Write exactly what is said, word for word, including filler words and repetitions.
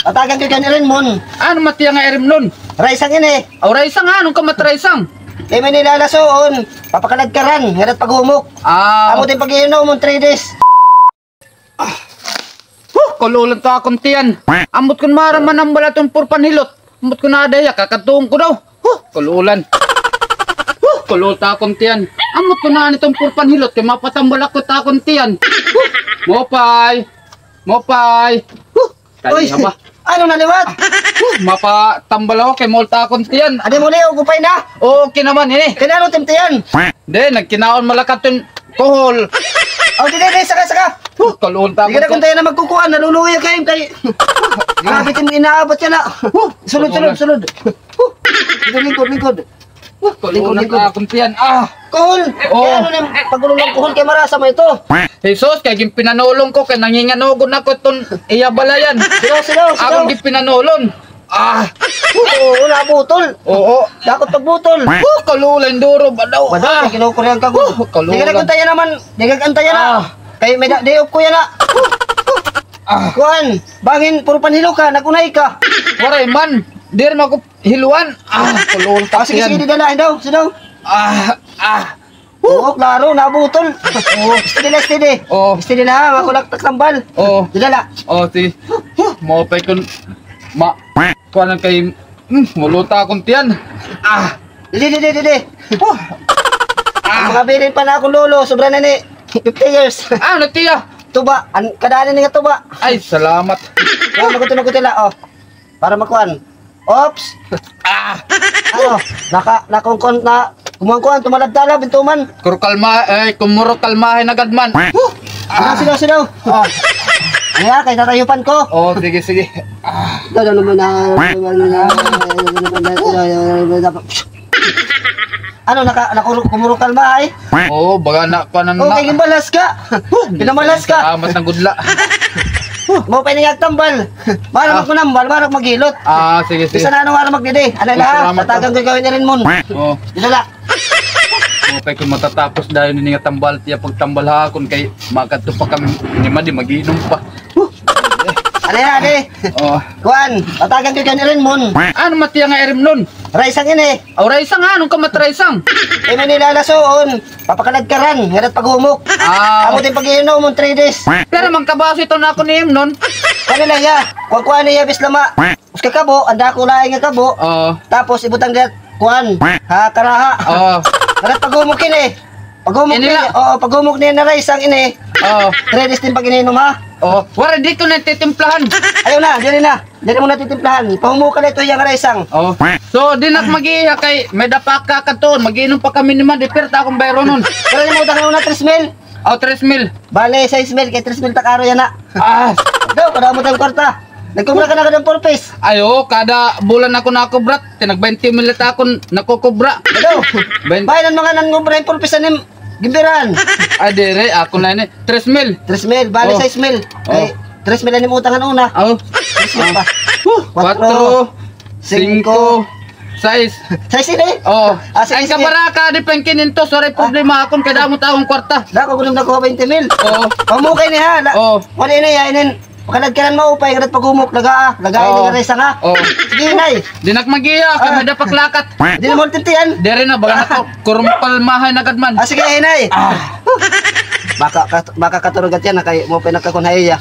Tatagan ko kan irimnon. Ano man it iya nga irimnon? Raysang ini. Aw, raysang, ano ka man it raysang? Kay may nilalasoon, papakaladkaran, ngada it paghumok. Ah. Amo it im pag-iinom, three days. Ah. Huh, kaluolan it akon tiyan. Ambot kon maaram manambal iton puro panhilot. Ambot kon aada hiya, kakadtuon ko daw. Huh, kaluolan. Huh, kaluolan it akon tiyan. Ambot kon aada iton puro panhilot, kay mapatambal ako it akon tiyan. Huh, maupay. Maupay. Huh, kaliha ba? Ano na liwat? Huh, mapatambal ako kay maulot akon tiyan. Adi mo liog, upay na. Oo, okay naman, ini. Kay ano it im tiyan? Di, nagkinaon man la ak hit kuhol. O, di, di, di, saka, saka. Huh, kaluolan it akon tiyan. Di ka na kon tayo na magkukuan, naluluya kayo kay. Grabe it im inaabat yana. Huh, sulod, sulod, sulod. Huh, lingkod, lingkod. Huh, kaluolan it akon tiyan. Ah. Kuhol. Oo. Kay ano nim pag-ulol hin kuhol kay marasa man ito. Jesus, kay ginpinanulong ko kay nanginganugon ako iton iya balayan. Sidaw, sidaw, sidaw. Akon ginpinanulong. Ah. Oo, nabutol. Oo. Dako it pagbutol. Huh, kaluolan, duro ba daw? Ba daw, ah, kay kinukurian ka. Huh, kaluolan. Di ka nag-antaya naman. Di ka nag-antaya na. Ah. Kay may da-, day off ko yana. Ah. Kuan, bangin puro panhilo ka, nag-unay ka. Waray man. Diri man ako hiluan. Ah, kaluolan it akon tiyan. Ah, sige, sige, dida la, daw, sidaw. Ah, ah. Oo, klaro, nabutol. Oo. Steady la, steady. Oo. Steady la, ha, makulak tak tambal. Oo. Dida la. Oo, sige. Maupay kon ma-, kuan kay, hmm, maulot it akon tiyan. Ah. Didi, didi, didi. Huh. Ah. Mga bilin pa na akon lolo, sobra na ni fifty years. Ah, ano tiya? Tuba, an-, kadali ni nga tuba. Ay, salamat. Kuan, maguti, maguti la, oh. Para makuan. Oops! Ah! Ano? Naka, nakungkon na, kumuan-kuan, tumalab-talab, intuman. Kurukalma, eh, kumurukalmahay na gad man. Huh! Ah, sidaw, sidaw. Ah. Ano ya, kay tatayupan ko. Oh, sige, sige. Ah. Ano naman na, ano naman na, ano naman na, ano naman na, Ano, naka-, nakuru-, kumurukalmahay? Oo, baga na, kuan na. Okay, ginbalhas ka. Huh, pinamalhas ka. Salamat na gud la. Maupay ini nga tambal. Maaram ak manambal, maaram ak maghilot. Ah, sige, sige. Bisan ano maaram ak didi. Ano la, salamat, tatagan ko ikaw ini rin mon. Oo. Dida la. Maupay kon matatapos dayon ini nga tambal, tiya pagtambal ha akon kay makadto pa kami ni Madi, mag-iinom pa. Ano yan, adi? Oh. Kuan, tatagan ko ikaw ini rin mon. Ano man it iya nga irimnon? Raysang ini. Aw, raysang, ano ka man it raysang? Kay may nilalasoon, papakaladkaran, ngada it paghumok. Ah. Amo it im pag-iinom, three days. Pira man ka baso iton akon iimnon? Kuan la hiya, kuan-kuan hiya, bis lama. Usa ka kabo, an dako lain nga kabo. Oo. Tapos ibutang dida, kuan, ha, karaha. Oo. Ngada it paghumok ini. Paghumok ini, oo, paghumok ini nga raysang ini. Oo. Three days it im pag-ininom, ha? Oo. Waray, diri ko na titimplahan. Ayaw na, diri na. Diri mo na titimplahan. Pahumoka la ito iya nga raysang. Oo. So, di na ak mag-iiha kay may-ada pa ak kakadtuon. Mag-iinom pa kami ni Madi, pira it akon bayronon? Pero nimo utang una, tres mil. O, tres mil. Bale, sais mil, kay tres mil it ak aro yana. Ah. Daw, kadamo it im kwarta. Nagkobra ka na kada four Ps? Ay, oo, kada bulan ako nakobra. Tinag-baynte mil it akon nakokobra. Daw. Bayn- Bayan an mga nangobra hin four Ps an im ginbiraan. Ay, diri, ako na ini. Tres mil. Tres mil, bale, sais mil. Oh. Ay, tres mil an im utang han una. Oh. Tres mil pa. Huh, kwatro, singko, sais. Sais ini? Oo. Ah, sige, sige. Ay, kabaraka, di pa hin kinyentos, waray problema akon, kay damo it akon kwarta. Dako gud an nakuha, baynte mil. Oo. Pamukay ni ha. Oo. Wala ini, ha, inin. Pakaladkaran maupay, ngada it paghumok, lagaa, lagaa ini nga raysang, ha. Oo. Sige, Nay. Di na ak mag-iya, kay may-ada pa ak lakat. Di na mo tintian. Diri na, baga na ko, kurumpalmahay na gad man. Ah, sige, Nay. Ah. Baka kat-, baka katurog at yan, kay maupay na ak kon ha iya.